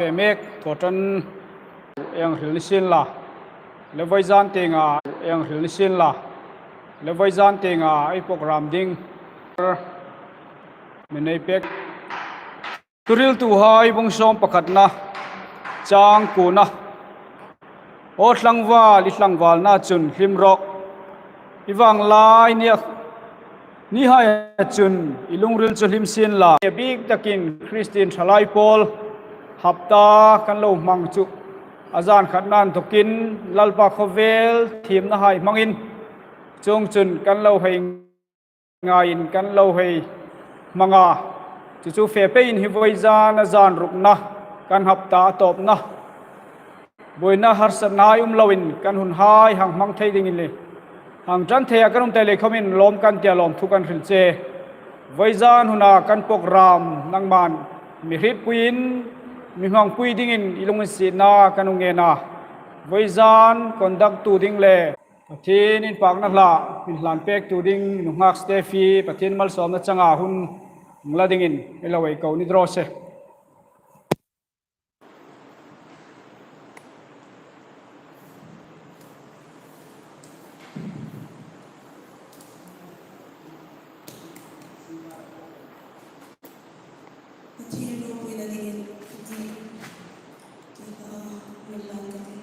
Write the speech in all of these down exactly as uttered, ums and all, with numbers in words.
Fe mek thawṭan eng hril ni sien la, le vawizan tienga eng hril ni sien la, le vawizan tienga ei program ding mi nei pek. Thuhriltuhai bung sawm pakhatna chang kuona. Aw tlangval, i tlangvalna chun hlim rawh. I vanglai nia, nihai chun i lungril chu hlim sien la. Bik takin Kristien thalai pawl hapta kan lo hmang chu a zan khatna inthokin Lalpa khawvel thiemnahai hmangin, chuongchun kan lo hei ngaiin kan lo hei hmang a. Chu chu fe peiin hi vawizan a zan rukna, kan hapta a tawpna, buoina harsatna um loin kan hunhai hang hmang thei dingin le hang ṭan theia kan um ta lei khomin lawm kan tia lawmthu kan hril che. Vawizan huna kan program nangman mi hrietpuiin, mi hmangpui dingin i lunginsietna kan hung ngen a. Vawizan conduct-tu ding le Pathien inpakna hla mi hlan pektu ding nunghak Stephy, Pathien malsawmna changa hun hung la dingin ei lo ei ko ni draw se. Pathien ropuina dingin, Pathien, Pathien, Pathien.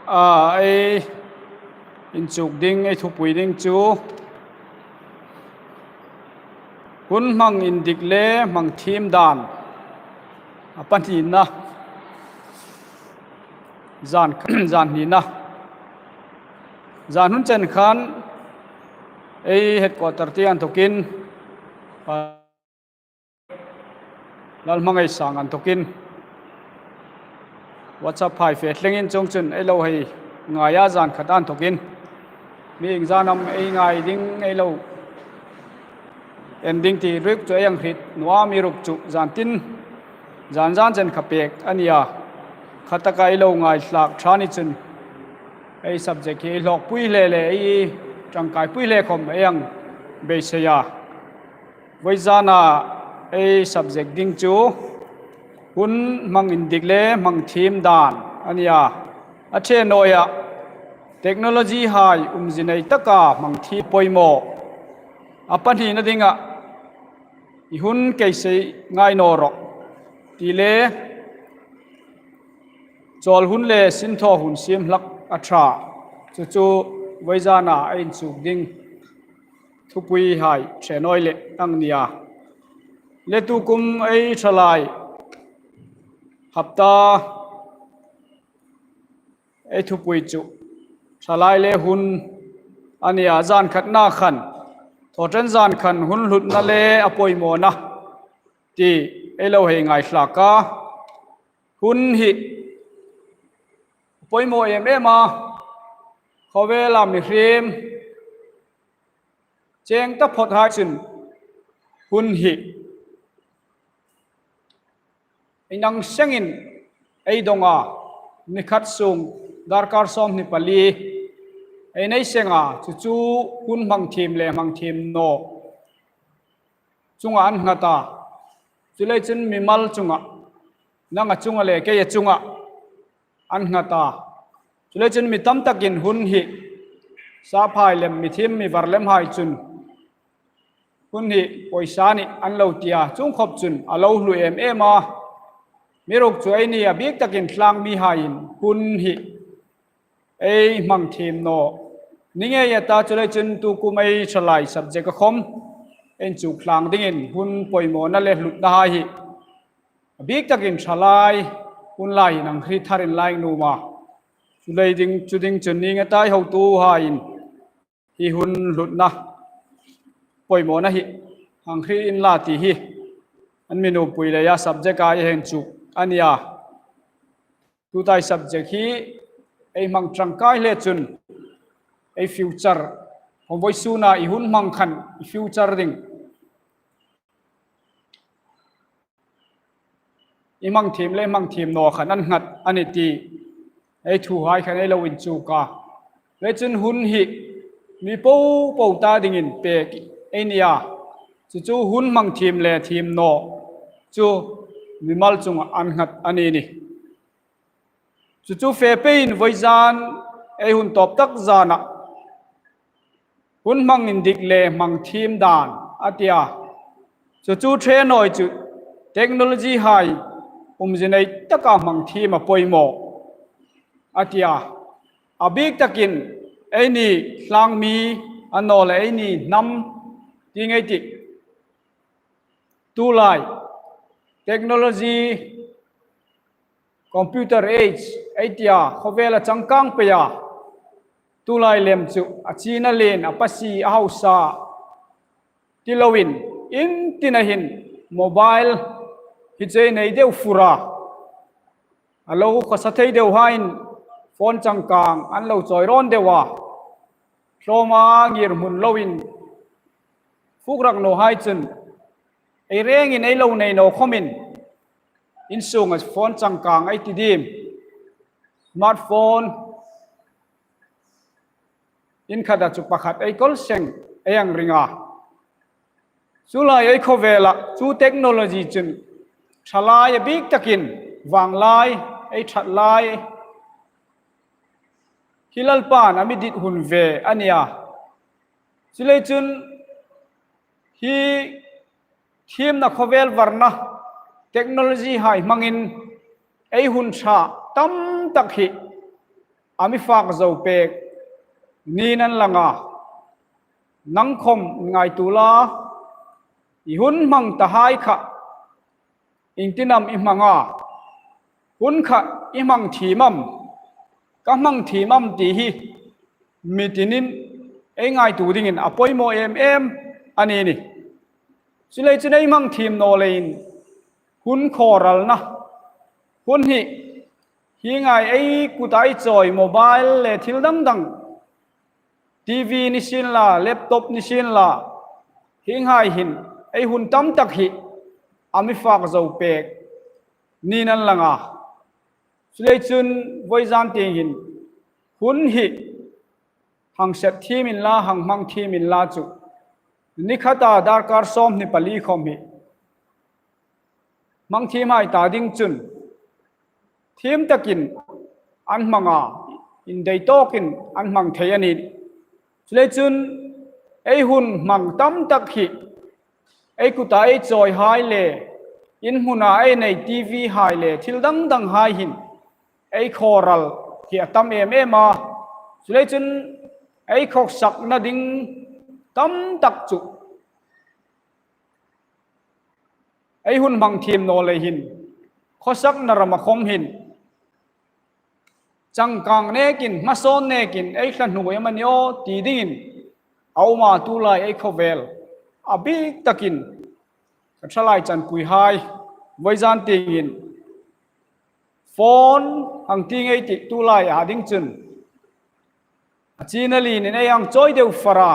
A, ei inchuk ding, ei thupui ding chu hun hmang indik le hmang thiem dan a pahnina, zan, zan hnina. Zan hun chen khan ei headquarter tieng inthokin, a, Lalhmangaisang inthokin WhatsApp hai fe thlengin chuongchun ei lo hei ngai a, zan khat inthokin. Mi iengzat am ei ngai ding ei lo en ding ti ruok chu ei hang hriet naw a, amiruokchu zan tin, zan zan chen kha pek a nih a. Khataka ei lo ngaithlak ṭha ni chun ei subject hi ei hlawkpui hle le ei ṭangkaipui hle khom ei hang beisei a. Vawizana ei subject ding chu hun hmang indik le hmang thiem dan a nih a. A ṭhehnawiah technology hai umzie nei taka hmang thiem poimaw. A pahnina dingah i hun kei sei ngai naw rawh ti le chawl hun le sinthaw hun siem hlak a ṭha. Chu chu vawizana ei inchuk ding thupui hai ṭhehnawi leh ang nia. Le tukum ei ṭhalai hapta ei thupui chu ṭhalai le hun a nih a, zan khatna khan, thawṭan zan khan hun hlutna le a poimawna ti ei lo hei ngaithlak a. Hun hi poimaw em em a, khawvela mihriem cheng taphawt hai chun hun hi ei nang sengin ei dong a, ni khat sung darkar sawmhni pali ei nei seng a, chu chu hun hmang thiem le hmang thiem naw chunga an nghat a. Chuleiin chun mimal chunga, nanga chunga le keia chunga an nghat a. Chuleiin chun mi tam takin hun hi sap hai lem, mi thiem mi var lem hai chun hun hi poisa a nih an lo ti a, chuong khop chun a lo hlu em em a. Amiruokchu eini a bik takin tlang mi haiin hun hi ei hmang thiem naw ni ngei a ta, chuleiin chun tukum ei ṭhalai subject-a khom ei inchuk tlang dingin hun poimawna le hlutna hai hi a bik takin ṭhalai hun lai hin hang hriet tharin la nuom a. Chu lai ding, chu ding chun ni ngei a ta, hotuhaiin hi hun hlutna poimawna hi hang hriet inla ti hi an mi nuom pui leia subject-a ei hei inchuk a nih a. Tuta ei subject hi ei hmang ṭangkai hle chun ei future, khawm vawisuna i hun hmang khan i future ding, i hmang thiem le hmang thiem naw khan an nghat a nih ti ei thuhai khan ei lo inchuk a. Chuleiin chun hun hi mi popo ta dingin pek ei nih a. Chu chu hun hmang thiem le thiem naw chu mimal chunga an nghat a ni nih. Chu chu fe peiin vawizan ei hun tawp tak zana hun hmang indik le hmang thiem dan a ti a. Chu chu ṭhehnawi chu technology hai umzie nei taka hmang thiem a poimaw a ti a. A bik takin eini tlang mi a naw le eini hnam ti ngei ti. Tulai technology, computer age ei ti a, khawvela changkang pei a. Tulai lem chu a china lien, a pasie, a hausa ti loin, in tina hin mobile hi chu ei nei deu fur a. A lo khawsa thei deu haiin phone changkang an lo chawi rawn deu a. Tlawma ngirhmun loin fuk rak naw hai chun ei rengin ei lo nei naw khomin insunga phone changkang ei ti diem, smartphone, in khata chu pakhat ei kawl seng ei hang ring a. Chu lai ei khawvela chu technology chun ṭhalai a bik takin vanglai, ei ṭhat lai hi Lalpan a mi dit hun ve a nih a. Chuleiin chun hi thiemna khawvel varna technology hai hmangin ei hun ṭha tam tak hi a mi fak zo pek niin an lang a. Nang khawm ngaituo la, i hun hmang tahai kha iengtin am i hmang a? Hun kha i hmang thiem am? Ka hmang thiem am ti hi mi tinin ei ngaituo dingin a poimaw em em a ni nih. Chuleiin chun ei hmang thiem naw leiin hun khawralna, hun hi, hi ngai ei kuta ei chawi mobile le thil dang dang, T V ni sien la, laptop ni sien la, hi ngai hin ei hun tam tak hi a mi fak zo pek niin an lang a. Chuleiin chun vawizan tieng hin hun hi hang set thiem inla, hang hmang thiem inla chu, ni khata darkar sawmhni pali khawm hi hmang thiemhai ta ding chun thiem takin an hmang a, indei tawkin an hmang thei a nih. Chuleiin chun ei hun hmang tam tak hi ei kuta ei chawihai le, in hmuna ei nei T V hai le thil dang danghai hin ei khawral hi a tam em em a. Chuleiin chun ei khawsakna ding tam tak chu ei hun hmang thiem naw lei hin, khawsakna rama khawm hin changkang nekin, hmasawn nekin ei hla hnuoi am a ni aw ti dingin a um a, tulai ei khawvel a bik takin ka ṭhalai chanpuihai vawizan tiengin phone hang ti ngei tih tulai a ding chun a china lienin ei hang chawi deu far a.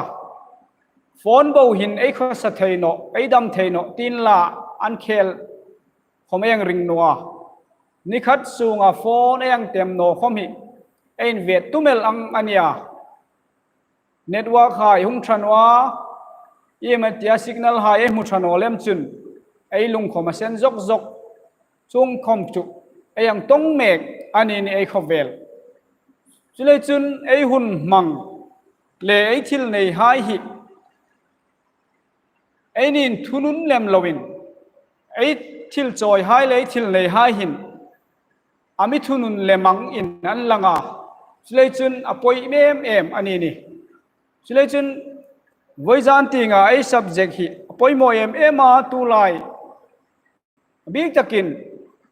Phone bo hin ei khawsa thei naw, ei dam thei naw tiin la an khel khawm ei hang ring naw a. Ni khat sunga phone ei hang tem naw khawm hi ei invet tum el ang a nih a. Network hai hung ṭha naw a, iem a tia signal hai ei hmu ṭha naw lem chun ei lung khawm a sen zok zok, chuong khawm chu ei hang tawng mek a ni nih ei khawvel. Chuleiin chun ei hun hmang le ei thil neihai hi eini'n thunun lem loin, ei thil chawihai le ei thil neihai hin a mi thunun lem angin an lang a. Chuleiin chun a poi em em a ni nih. Chuleiin chun vawizan tienga ei subject hi a poimaw em em a, tulai a bik takin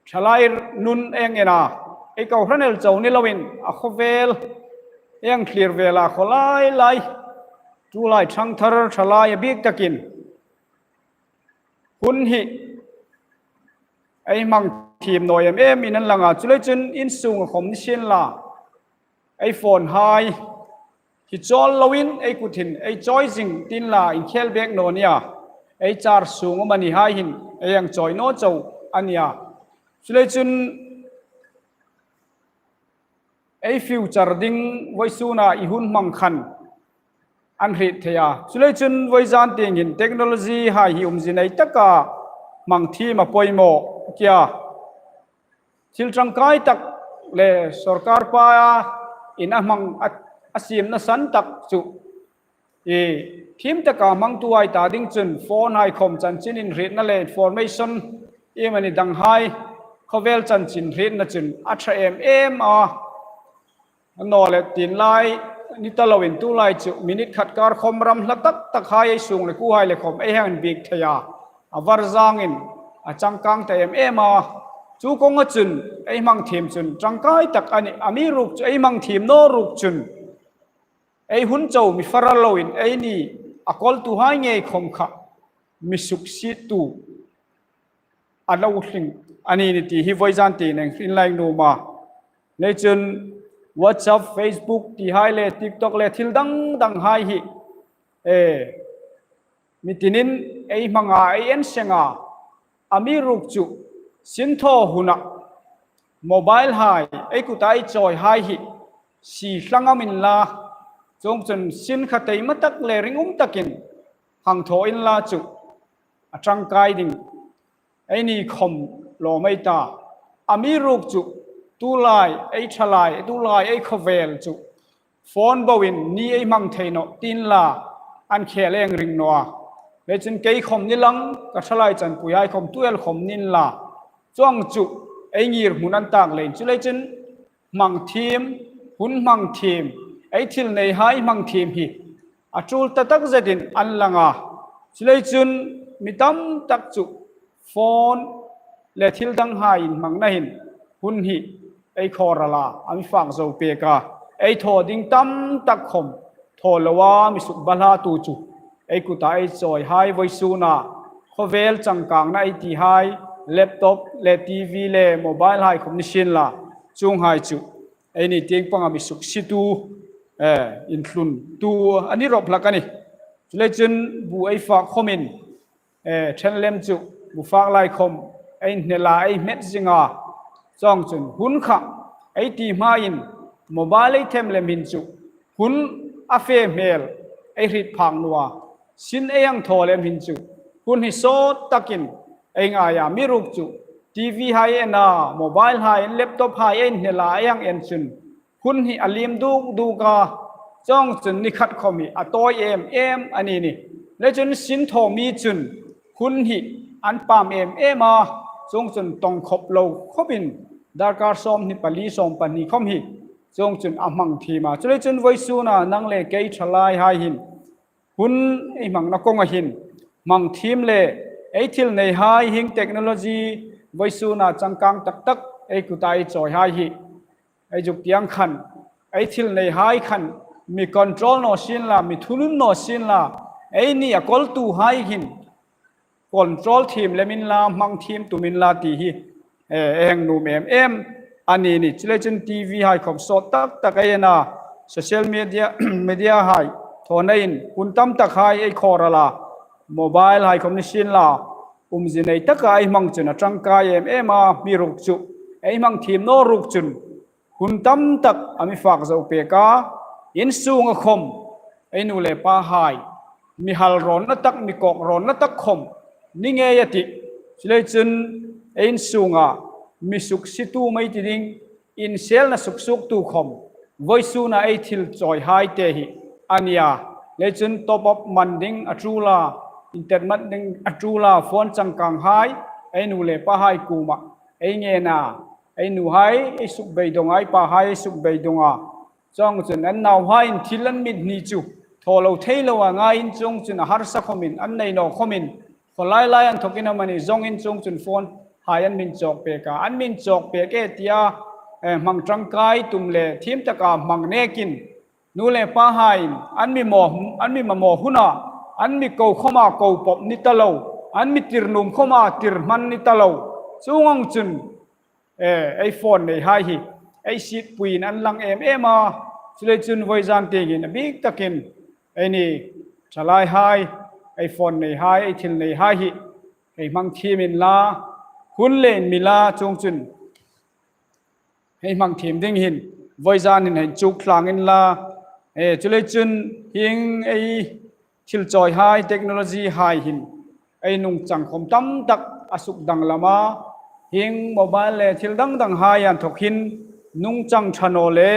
ṭhalai nun ei hang en a, ei kohran el chau ni loin a khawvel ei hang thlir vel a, khawlai lai, tulai ṭhangthar ṭhalai a bik takin hun hi ei hmang thiem naw em emin an lang a. Chuleiin chun in sunga khawm ni sien la, ei phone hai hi chawl loin ei kut hin ei chawi zing tiin la inkhel bek naw nia, ei charge sung um a ni hai hin ei hang chawi naw chau a nih a. Chuleiin chun ei future ding vawisuna i hun hmang khan an hriet thei a. Chuleiin chun vawizan tieng hin technology hai hi umzie nei taka hmang thiem a poimaw kia. Thil ṭangkai tak le sawrkar pain a hmang a, a siemna san tak chu i thiem taka hmangtuhai ta ding chun phone hai khawm chanchin inhrietna le information iem a ni danghai khawvel chanchin hrietna chun a ṭha em em a. Naw le tin lai ni ta loin tulai chu minute khat kar khawm ram hla tak tak hai ei sung le kuhai le khawm ei hang inbiek thei a. A var zangin a changkang ta em em a. Chu kawnga chun ei hmang thiem chun ṭangkai tak a nih. Amiruokchu ei hmang thiem naw ruok chun ei hun chau mi fara loin eini a kawltuhai ngei khawm kha mi suksiettu a lo hring a ni nih ti hi vawizan tieng hin ei hriet nuom a. Leiin chun WhatsApp, Facebook ti hai le TikTok le thil dang dang hai hi, e, mi tinin ei hmang a, ei en seng a. Amiruokchu sinthaw huna mobile hai ei kuta ei chawi hai hi sie thlang am inla, chuongchun sin kha taima tak le ringum takin hang thaw inla chu a ṭangkai ding. Eini khawm lawm ei ta. Amiruokchu tulai ei ṭhalai, tulai ei khawvel chu phone boin ni ei hmang thei naw tiin la an khel ei hang ring naw a. Leiin chun kei khawm ni lang, ka ṭhalai chanpuihai khawm tu el khawm ni inla, chuong chu ei ngirhmun an tak leiin. Chuleiin chun hmang thiem, hun hmang thiem, ei thil neihai hmang thiem hi a tul ta tak zetin an lang a. Chuleiin chun mi tam tak chu phone le thil danghai inhmangna hin hun hi ei khawral a, a mi fak zo pek a. Ei thaw ding tam tak khom thaw loa mi suk balhla tu chu ei kuta ei chawihai vawisuna khawvel changkangna ei tihai, laptop le TV le mobile hai khom ni sien la, chuonghai chu eini tieng panga mi suksitu, eh, inthluntu a ni rawp hlak a nih. Chuleiin chun bu ei fak khomin, eh, ṭhen lem chu bu fak lai khom ei hnel a, ei hmet zing a. Chuongchun hun kha ei ti hmain mobile ei them lem hin chu hun a fe hmel ei hriet phak naw a. Sin ei hang thaw lem hin chu hun hi sawt takin ei ngai a. Amiruokchu TV hai en a, mobile hai en, laptop hai ei hnel a, ei hang en chun hun hi a liem duk duk a. Chuongchun ni khat khom hi a tawi em em a ni nih. Leiin chun sin thaw mi chun hun hi an pam em em a. Chuongchun tawng khop lo khopin darkar sawmhni pali sawm pahni khom hi chuongchun a hmang thiem a. Chuleiin chun vawisuna nang le kei ṭhalaihai hin hun ei hmangna kawnga hin hmang thiem le ei thil neihai hieng technology vawisuna changkang tak tak ei kuta ei chawihai hi ei zuk tieng khan, ei thil neihai khan mi control naw sien la, mi thunun naw sien la, eini a kawltuhai hin control thiem lem inla, hmang thiem tum inla ti hi, eh, ei hang nuom em em a ni nih. Chuleiin chun TV hai khom sawt tak tak ei en a, social media, media hai thawnain hun tam takhai ei khawral a, mobile hai khom ni sien la, umzie nei taka ei hmang chun a ṭangkai em em a. Amiruokchu ei hmang thiem naw ruok chun hun tam tak a mi fak zo pek a. Insunga khom ei nu le pahai mi hal rawnna tak, mi kawk rawnna tak khom ni ngei a tih. Chuleiin chun ei insunga mi suksitu mei ti ding, inselna suksuoktu khom vawisuna ei thil chawihai te hi a ni a. Leiin chun top up man ding a tul a, internet man ding a tul a, phone changkanghai ei nu le pahai kuoma ei ngen a. Ei nuhai ei sukbeidong a, ei pahai ei sukbeidong a. Chuongchun an nauhaiin thil an mit hni chu thaw lo thei loa ngaiin, chuongchun a harsa khomin, an nei naw khomin, khawlai lai an thokin amanih zongin chuongchun phone hai an mi inchawk pek a. An mi inchawk pek e tia, eh, hmang ṭangkai tum le thiem taka hmang nekin nu le pahaiin an mi maw, an mi mamaw huna an mi ko khoma ko pawp ni ta lo, an mi tir nuom khoma tir hman ni ta lo. Chuong ang chun, eh, ei phone neihai hi ei sietpuiin an lang em em a. Chuleiin chun vawizan tieng hin a bik takin eini ṭhalaihai, ei phone neihai, ei thil neihai hi ei hmang thiem inla, hun le inmila chuongchun ei hmang thiem ding hin vawizan hin hei inchuk tlang inla. Eh, chuleiin chun hieng ei thil chawihai, technology hai hin ei nungchang khom tam tak a suk danglam a. Hieng mobile le thil dang danghai inthawk hin nungchang ṭha naw le,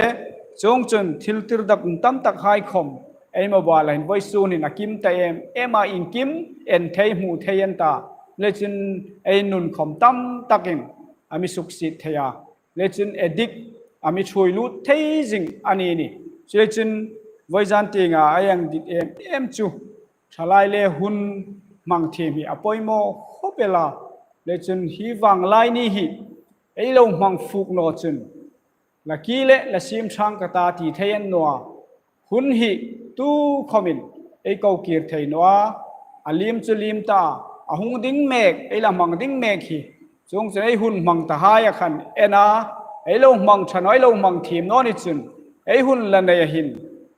chuongchun thil tir dak um tam takhai khom ei mobile hin vawisun hin a kim ta em em a, inkim en thei, hmu thei an ta. Leiin chun ei nun khom tam takin a mi suksiet thei a. Leiin chun addict a mi ṭhuoi lut thei zing a ni nih. Chuleiin chun vawizan tienga ei hang dit em em chu ṭhalai le hun hmang thiem hi a poimaw khop el a. Leiin chun hi vanglai ni hi ei lo hmang fuk naw chun la ki le la siem ṭhang ka ta ti thei a ni naw a. Hun hi tu khomin ei ko kir thei naw a, a liem chu liem ta, a hung ding mek, ei la hmang ding mek hi. Chuongchun ei hun hmang tahaia khan en a, ei lo hmang ṭha naw, ei lo hmang thiem naw ni chun, ei hun la neia hin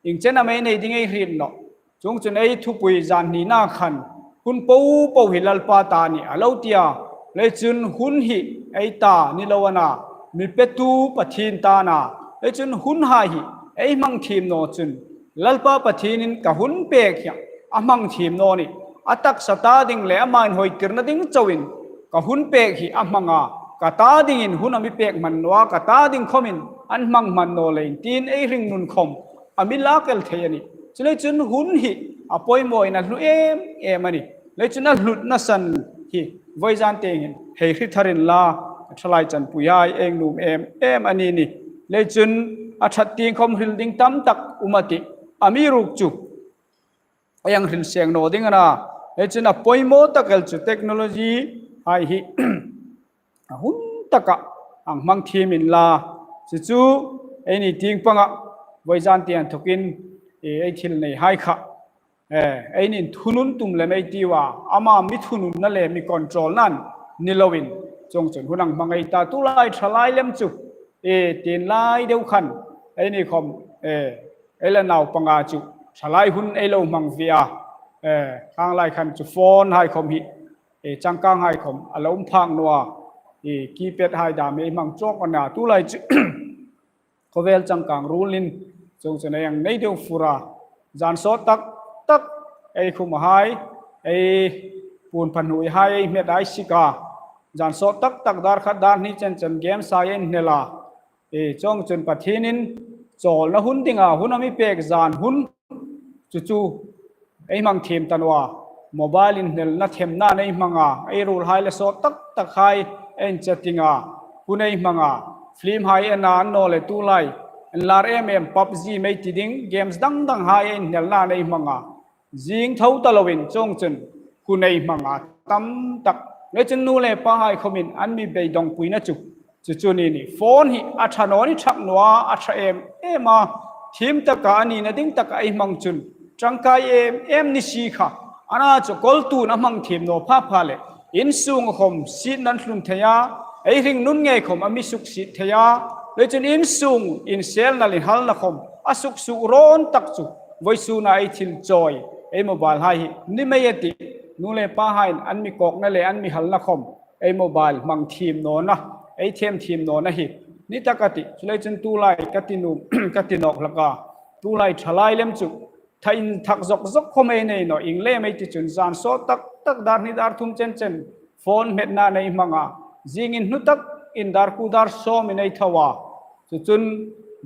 ieng chen am ei nei ding ei hriet nawh. Chuongchun ei thupui zan hnina khan, hun popo hi Lalpa ta a nih a lo ti a. Leiin chun hun hi ei ta ni lo a na, mi petu Pathien ta a na. Leiin chun hunhai hi ei hmang thiem naw chun, Lalpa Pathienin ka hun pek hi a hmang thiem naw nih. A taksa ta ding le ama inhawitirna ding chauin ka hun pek hi a hmang a, ka ta dingin hun a mi pek hman naw a, ka ta ding khomin an hmang hman naw leiin tiin ei hringnun khom a mi lak el thei a nih. Chuleiin chun hun hi a poimawin a hlu em em a nih. Leiin chun a hlutna san hi vawizan tieng hin hei hriet thar inla, ṭhalai chanpuihai ei nuom em em a ni ni. Le chun a ṭhat tieng khom hril ding tam tak um a tih. Amiruokchu ei hang hril seng naw ding a na. Le chun a poimaw tak el chu technology hai hi a hun taka hang hmang thiem inla. Chu chu eini tieng panga vawizan tieng inthokin, e, ei thil nei hai kha, e, eini thunun tum lem ei tiu a, ama mi thununna le mi control-na ni loin, chuong chun hun hang hmang ei ta. Tulai ṭhalai lem chu, e, tienlai deu khan eini khom, e, ei la naupanga chu ṭhalai hun ei lo hmang ve a, e, khanglai khan chu phone hai khom hi, e, changkang hai khom a lo um phak naw a, e, keypad hai dam ei hmang chawk a na. Tulai chu khawvel changkang ruolin, chuong chun ei hang nei deu fur a. Zan sawt tak tak ei khum hai, ei puon pahnuoi hai ei hmet ei sik a. Zan sawt tak tak dar khat dar hni chen chen games hai ei hnel a. E, chuong chun Pathienin chawlna hun dinga hun a mi pek zan hun chu chu ei hmang thiem ta naw a. Mobile inhnelna themna ei hmang a, ei ruolhai le sawt tak tak hai ei chatting a, hun ei hmang a. Film hai en a, annawleh tulai inlar em em PUBG mei ti ding, games dang dang hai ei hnelna ei hmang a. Zing tho ta loin chuong chun hun ei hmang a tam tak. Le chun nu le pa hai khomin an mi beidongpuina chu, chu chu ni ni. Phone hi a ṭha naw ni ṭhak naw a, a ṭha em em a. Thiem taka a nina ding taka ei hmang chun ṭangkai em em ni si kha. A na chu kawltuon a hmang thiem naw pha pha le, insung khom sietna hlun thei a, ei hringnun ngei khom a mi suksiet thei a. Le chun insung inselna le inhalna khom a suksuok rawn tak chu, vawisuna ei thil chawi, ei mobile hai hi ni mei a tih. Nu le pa haiin an mi kawkna le an mi halna khom ei mobile hmang thiem nawna, ei them thiem nawna hi ni tak a tih. Chuleiin chun tulai ka ti nuom, ka ti nawk hlak a, tulai ṭhalai lem chu tha inthak zok zok khom ei nei naw, ieng lem ei ti chun zan sawt tak tak dar hni dar thum chen chen phone hmetna ei hmang a, zingin hnu takin dar kuo dar sawmin ei tho a. Chu chun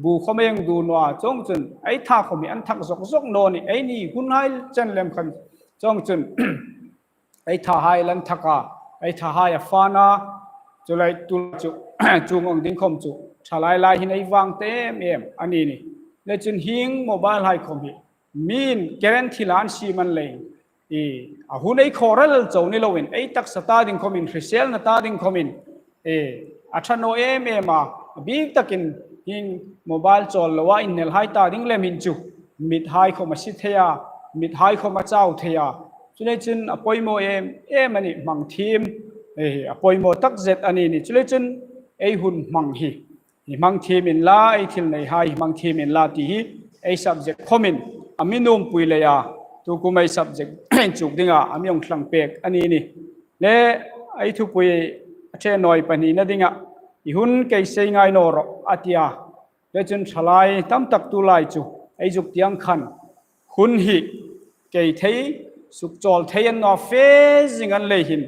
bu khom ei hang du naw a, chuong chun ei tha khom hi an thak zok zok naw ni, eini hun hai chen lem khan chuong chun ei tha hai la thak a, ei tha hai a fan a. Chuleiin tulai chu chuong ang ding khom chu ṭhalai lai hin ei vang ta em em a ni ni. Le chun hieng mobile hai khom hi mi'n current thila an siem a ni leiin, e, a hun ei khaw rel chau ni loin, ei taksa ta ding khomin, hriselna ta ding khomin, e, a ṭha naw em em a, a bik takin hieng mobile chawl loa inhnel hai ta ding lem hin chu mit hai khom a sie thei a, mit hai khom a chau thei a. Chuleiin chun a poimaw em em a nih, hmang thiem, e, a poimaw tak zet a ni ni. Chuleiin chun ei hun hmang hi hi hmang thiem inla, ei thil nei hai hi hmang thiem inla ti hi ei subject khomin a mi nuompui lei a, tukum ei subject inchuk dinga a mi hang thlang pek a ni ni. Le ei thupui a ṭhe naw pahnina dinga, i hun kei sei ngai naw rawh a ti a. Le chun ṭhalai tam tak tulai chu ei zuk tieng khan hun hi kei thei, sukchawl thei an naw fe zing a ni leiin,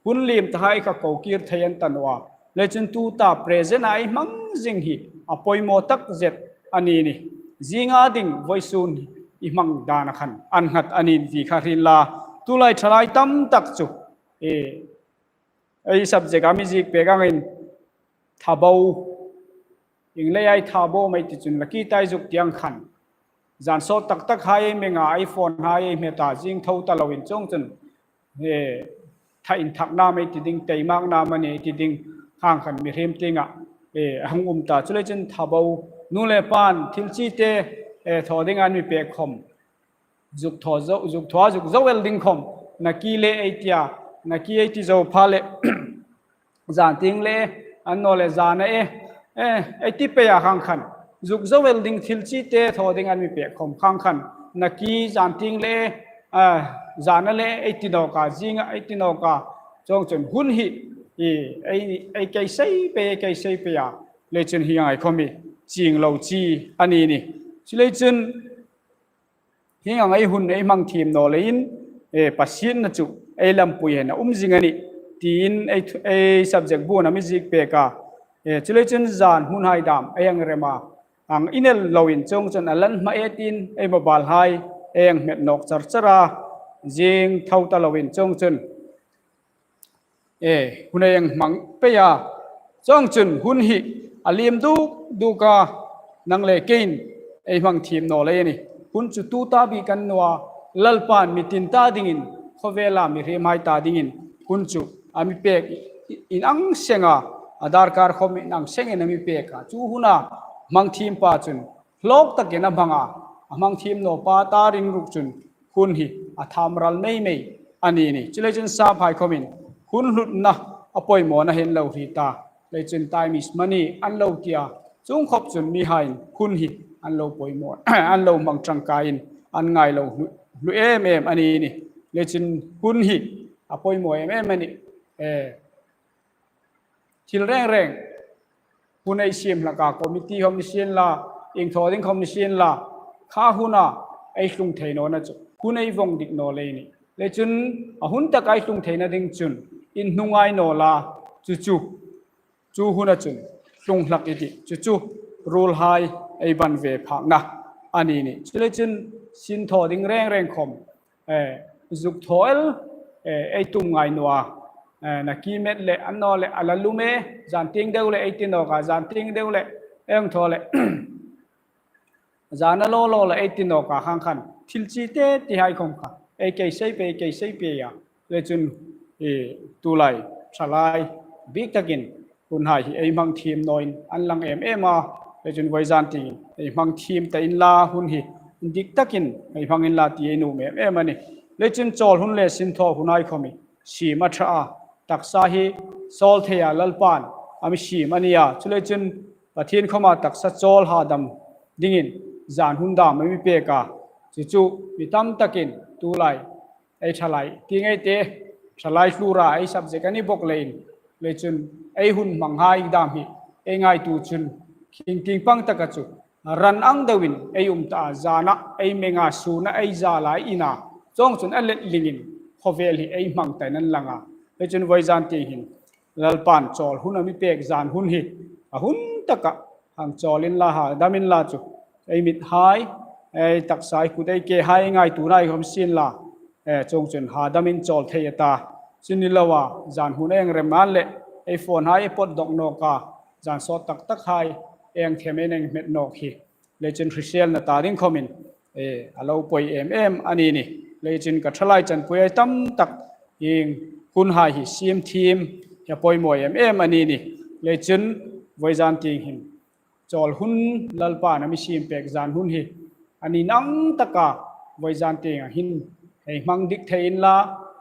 hun liem ta hai kha ko kir thei an ta naw a. Le chun tuta present-a ei hmang zing hi a poimaw tak zet a ni ni. Zinga ding vawisun i hmang dana khan an nghat a ni ti kha hre inla, tulai ṭhalai tam tak chu, e, ei subject-a mi ziek pek angin tha bo, ieng leia i tha bo am ei ti chun, lucky-a ei zuk tieng khan zan sawt tak tak hai ei meng a, ei phone hai ei hmet a, zing tho ta loin chuong chun, e, tha inthakna am ei ti ding, taimakna am a ni ei ti ding, khang khan mihriem tienga, e, a hung um ta. Chuleiin chun tha bo, nu le pa'n thil chi te, e, thaw ding an mi pek khom zuk thaw zo, zuk thaw, zuk zo el ding khom, naki le ei ti a, naki ei ti zo pha le, zan tieng le, annawleh zana e, e, ei ti pei a, khang khan zuk zo el ding thil chi te thaw ding an mi pek khom, khang khan naki, zan tieng le, a, zana le ei ti nawk a, zinga ei ti nawk a. Chuong chun hun hi, e, ei, ei kei sei pei, ei kei sei pei a. Le chun hieng ang khom hi chieng lo chi a ni ni. Chuleiin chun hieng ang ei hun ei hmang thiem naw leiin, e, pasienna chu ei lampui hin a um zing a nih, tiin ei thu-, ei subject buna mi ziek pek a. E, chuleiin chun zan hun hai dam ei hang rem a, hang inel loin chuong chun a lan hma e tiin ei mobile hai ei hang hmet nawk char char a, zing tho ta loin chuong chun, e, hun ei hang hmang pei a, Chuongchun hun hi a liem duk duk a, nang le keiin ei hmang thiem naw lei a nih. Hun chu tuta bik a ni naw a, Lalpan mi tin ta dingin, khawvela mi hriemhai ta dingin hun chu a mi pek in ang seng a, a darkar khawm in ang sengin a mi pek a. Chu huna hmang thiem pa chun hlawk takin a hmang a, a hmang thiem naw pa ta ring ruk chun hun hi a tham ral mei mei a ni nih. Chuleiin saphai khawmin hun hlutna a poimawna hin lo hriet a. Leiin chun time is money an lo ti a. Chuong khop chun mihaiin hun hi an lo poimaw, an lo hmang tangkaiin an ngai lo hlu, hlu em em a ni nih. Leiin chun hun hi a poimaw em em a nih. Eh, thil reng reng, hun ei siem hlaka committee khawm ni sien la, ieng thaw ding khawm ni sien la, kha huna ei tlung thei nawna chu hun ei vong dik naw lei a nih. Leiin chun a hun taka ei tlung theina ding chun inhnungai naw la, chu chu, chu huna chun tlung hlak i tih, chu chu ruolhai ei ban ve phakna a ni nih. Chuleiin chun sin thaw ding reng reng khawm, eh, zuk thaw el, eh, ei tum ngai naw a. Eh, nakie met le, a naw le, a la lum e, zan tieng deu le ei ti nawk a, zan tieng deu le, ieng thaw le, zan a lo lo le ei ti nawk a, khang khan thil chi te ti hai khawm kha ei kei sei pei, kei sei pei a. Leiin chun, eh, tulai, thalai bik takin hun hai hi ei hmang thiem nawin an lang em em a. Leiin chun vawizan tieng ei hmang thiem ta inla, hun hi dik takin ei hmang inla ti ei nuom em em a nih. Leiin chun chawl hun le sin thaw hun hai khawm hi siem a ṭha a, taksa hi sawl theia Lalpan a mi siem a ni a. Chuleiin chun Pathien khawma taksa chawl hadam dingin zan hun dam a mi pek a. Chu chu mi tam takin tulai ei thalai tieng ei ti, thalai hlura ei subject a ni bawk leiin, leiin chun ei hun hmanghai dam hi ei ngaituo chun khing tieng pang taka chu ran ang deuin ei um ta a, zana ei menga, suna ei zala, ina, chuongchun a let lingin khawvel hi ei hmang tain an lang a. Leiin chun vawizan tieng hin Lalpan chawl hun a mi pek zan hun hi a hun taka hang chawl inla, hadam inla chu ei mithai, ei taksahai, kut ei kehai, ei ngaituonahai khawm sien la, eh, chuongchun hadamin chawl thei a ta. Chu ni loa zan hun ei rem an le ei phonehai ei pawt dawk nawk a, zan sawt tak takhai ei them, ei hmet nawk hi. Leiin chun hriselna ta ding khawmin, eh, a lo poi em em a ni nih. Leiin chun ka thalai chanpuihai tam tak hieng hun hai hi siem thiem hi a poimaw em em a ni nih. Leiin chun vawizan tieng hin chawl hun, Lalpan a mi siem pek zan hun hi a ni nang taka vawizan tienga hin ei hmang dik thei inla,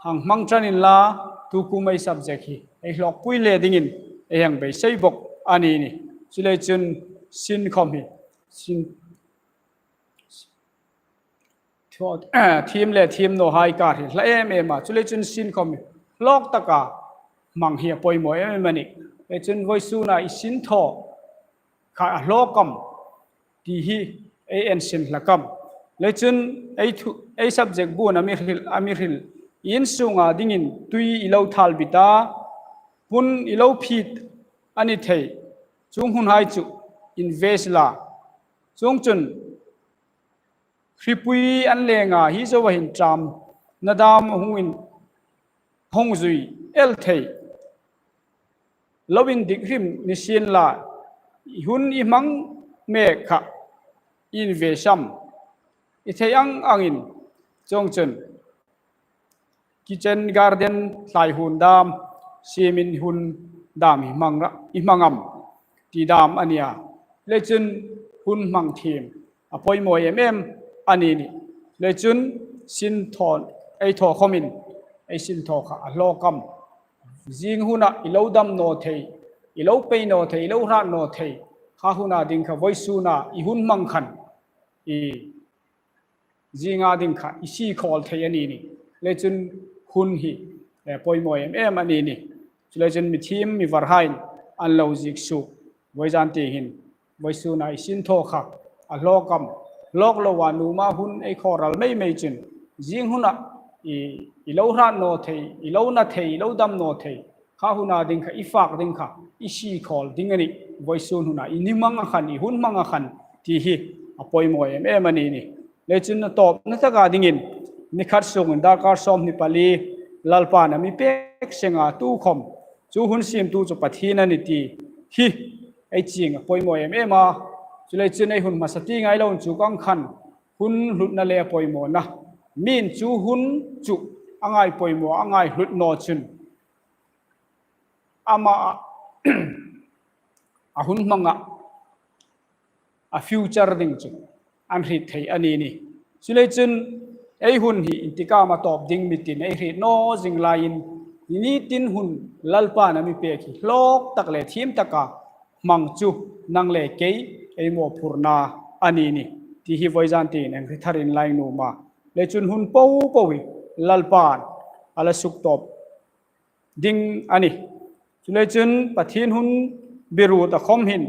hang hmang ṭan inla, tukum ei subject hi ei hlawkpui le dingin ei hang beisei bawk a ni nih. Chuleiin chun sin khawm hi, sin thaw, thiem le thiem nawhai kar hi hla em em a. Chuleiin chun sin khawm hi hlawk taka hmang hi a poimaw em em a nih. Leiin chun vawisuna i sin thaw kha a hlawk am ti hi ei ensin hlak am. Leiin chun ei thu, ei subject bun a mi hril, a mi hril. I in sunga dingin tui i lo thalbit a, pun i lo phit a ni thei. Chuong hunhai chu invest la. Chuongchun hripui an lenga hi zoa hin ṭamna dam hung in, hung zui el thei. Lo indik hrim ni sien la, i hun i hmang mek kha invest am. I thei ang angin, chuongchun kitchen garden thlai hun dam, siemin hun dam hi hmang ra, i hmang am ti dam a ni a. Leiin chun hun hmang thiem a poimaw em em a ni nih. Leiin chun sin thaw, ei thaw khawmin ei sin thaw kha a hlawk am. Zing huna i lo dam naw thei, i lo pei naw thei, i lo hrat naw thei, kha huna ding kha vawisuna i hun hmang khan i zinga ding kha i sie khawl thei a ni nih. Leiin chun hun hi, eh, poimaw em em a ni nih. Chuleiin chun mi thiem mi varhaiin an lo ziek suok. Vawizan tieng hin vawisuna i sin thaw kha a hlawk am, hlawk loa nuoma hun ei khaw ral mei mei chun, zing huna i, i lo hrat naw thei, i lo na thei, i lo dam naw thei, kha huna ding kha, i fak ding kha i sie khawl ding a nih. Vawisun huna i ni hmanga khan, i hun hmanga khan ti hi a poimaw em em a ni nih. Leiin chun a tawpna taka dingin ni khat sungin darkar sawmhni pali Lalpan a mi pek senga tukhawm chu hun siemtu chu Pathien a nih ti hi ei ching a poimaw em em a. Chuleiin chun ei hun hmasa tieng ei lo inchuk ang khan hun hlutna le poimawna, mi'n chu hun chu a ngai poimaw, a ngai hlut naw chun ama a hun hmanga a future ding chu an hriet thei a ni nih. Chuleiin chun ei hun hi intikam a tawp ding mitin ei hriet naw zing laiin, ni tin hun Lalpa'n a mi pek hi hlawk tak le thiem taka hmang chu nang le kei ei mawphurna a ni nih ti hi vawizan tieng ei hriet tharin ei nuom a. Le chun hun popo hi Lalpa'n a la suktawp ding a nih. Chuleiin chun Pathien hun biruta khom hin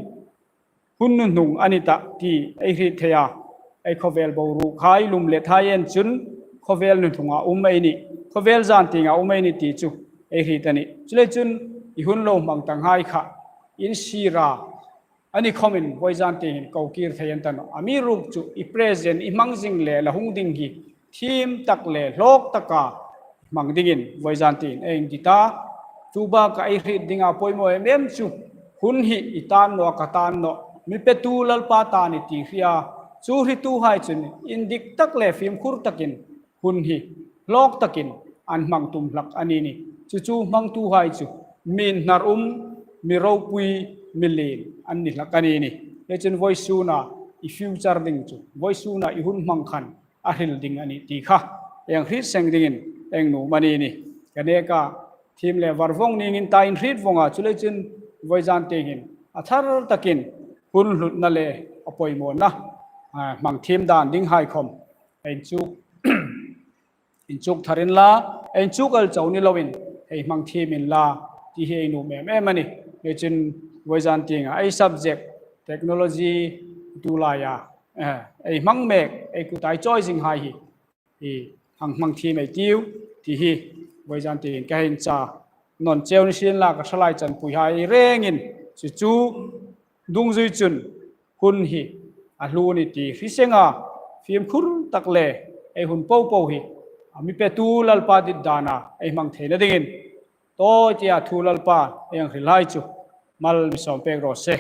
hun hnuhnung a ni tah ti ei hriet thei a. Ei khawvel boruokhai, lumlethai en chun khawvel hnuhnunga um ei nih, khawvel zan tienga um ei nih ti chu ei hriet a nih. Chuleiin chun i hun lo hmang tanghai kha in sira a ni khomin vawizan tieng hin ko kir thei an ta nawh. Amiruokchu i present, i hmang zing le la hung ding hi thiem tak le hlawk taka hmang dingin vawizan tieng ei inti ta. Chu baka ei hriet dinga poimaw em em chu hun hi i tan naw, ka tan naw, mi petu Lalpa ta a nih ti hria. Chu hrietuhai chun indik tak le fimkhur takin hun hi hlawk takin an hmang tum hlak a ni nih. Chu chu hmangtuhai chu mi hnar um, mi ropui, mi lien an ni hlak a ni nih. Le chun vawisuna i future ding chu, vawisuna i hun hmang khan a hril ding a nih ti kha ei hriet seng dingin ei nuom a ni nih. Ka neka thiem le var vong ningin ta in hriet vong a, chuleiin chun vawizan tieng hin a thar takin hun hlutna le a poimawna, a, hmang thiem dan dinghai khom ei inchuk, inchuk thar inla, ei inchuk el chau ni loin ei hmang thiem inla ti hi ei nuom em em a nih. Le chun vawizan tienga ei subject technology tu laia, eh, ei hmang mek, ei kuta ei chawi zinghai hi, hi hang hmang thiem ei tiu ti hi vawizan tieng ka hei inchah nawn cheu ni sien la, ka thalai chanpuihai rengin chu chu dungzui chun hun hi a hlu a nih ti hre senga fimkhur tak le ei hun popo hi a mi petu Lalpa dit dana ei hmang theina dingin tawi tia thu Lalpa ei hang hrilhai chu mal mi sawm pek raw se.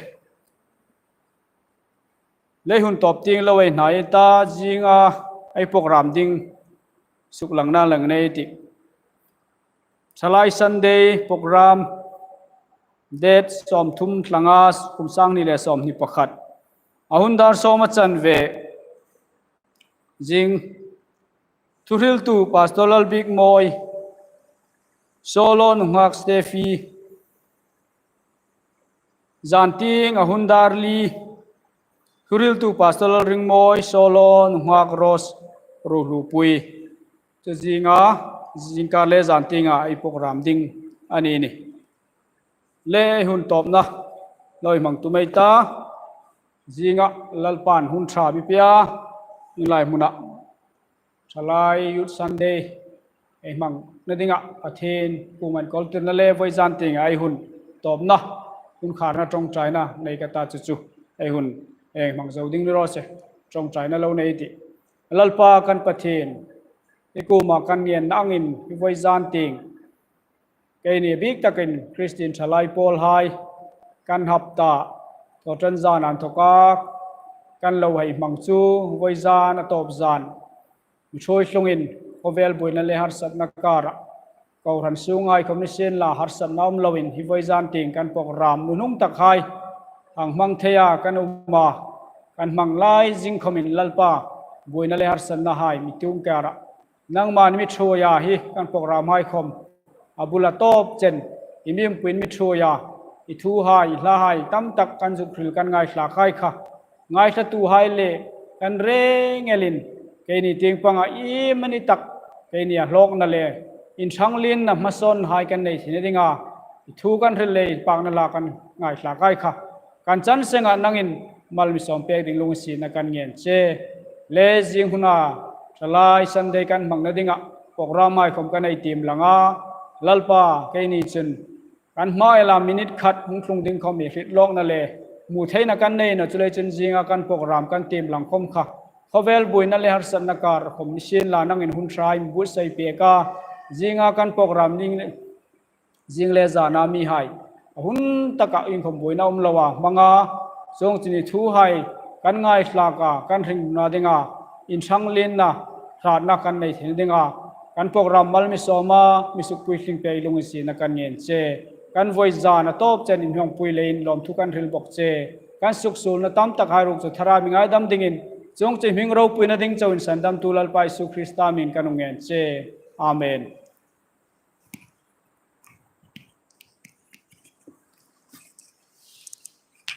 Le hun tawp tieng lo ei hnai ta, zinga ei program ding suklangna lang nei ti. Thalai Sunday program, date sawmthum thla nga, kum sang hni le sawmhni pakhat. A hun dar sawm a chanve. Zing thuhriltu Pastor Lalbik Mawi, solo nunghak Stephy. Zan tieng a hun dar li, thuhriltu Pastor Lalringmawi, solo nunghak Rose Ruhlupui. Chu zinga, zingkar le zan tienga ei program ding a ni nih. Le hun tawpna lo ei hmang tum ei ta, zinga Lalpan hun ṭha mi pia, in lai hmuna Thalai Youth Sunday ei hmangna dinga Pathien kuoma inkawl tirna le vawizan tienga ei hun tawpna, hun kharna ṭawngṭaina nei ka ta chu chu ei hun ei hmang zo ding ni raw se, ṭawngṭaina lo nei ti. Lalpa kan Pathien, i kuoma kan ngenna angin hi vawizan tieng keini bik takin Kristien thalai pawlhai kan hapta thawṭanzan a inthoka kan lo hei hmang chu vawizan a tawp zan mi ṭhuoi tlungin khawvel buoina le harsatna kara kohran sunghai khom ni sien la harsatna um loin hi vawizan tieng kan program nunung takhai hang hmang theia kan um a, kan hmang lai zing khomin Lalpa buoina le harsatnahai mi tung kara nangman mi ṭhuoia hi kan program hai khom a bula tawp chen i mi umpuiin mi ṭhuoia i thuhai, i hlahai tam tak kan zuk hril kan ngaithlak hai kha, ngaithlatuhai le kan reng elin keini tieng panga iemani tak keini a hlawkna le inṭhanglienna hmasawnhai kan nei theina dinga i thu kan hril le i pakna hla kan ngaithlak hai kha kan chan senga nangin mal mi sawm pek ding lunginsietna kan ngen che. Le zing huna Thalai Sunday kan hmangna dinga program hai khom kan ei tiem lang a, Lalpa keini chun kan hma ela minute khat hung tlung ding khom i hriet lawkna le hmu theina kan nei naw, chuleiin chun zinga kan program kan tiem lang khom kha khawvel buoina le harsatna kar khom ni sien la nangin hun ṭha i mi buotsai pek a, zinga kan program ding zing le zana mihai a hun taka inkhawmbuoina um loa hmanga, chuongchun i thuhai kan ngaithlaka, kan hringnuna dinga inṭhang lienna, hratna kan nei theina dinga kan program mal mi sawma mi sukpuitling pei lunginsietna kan ngen che. Kan voi zan a tawp chen inhawngpui leiin lawmthu kan hril bawk che. Kan suksuolna tam takhai ruok chu Thara mi ngaidam dingin, chuongchun hming ropuina ding chauin sandamtu Lalpa Isu Krista hmingin kan hung ngen che. Amen.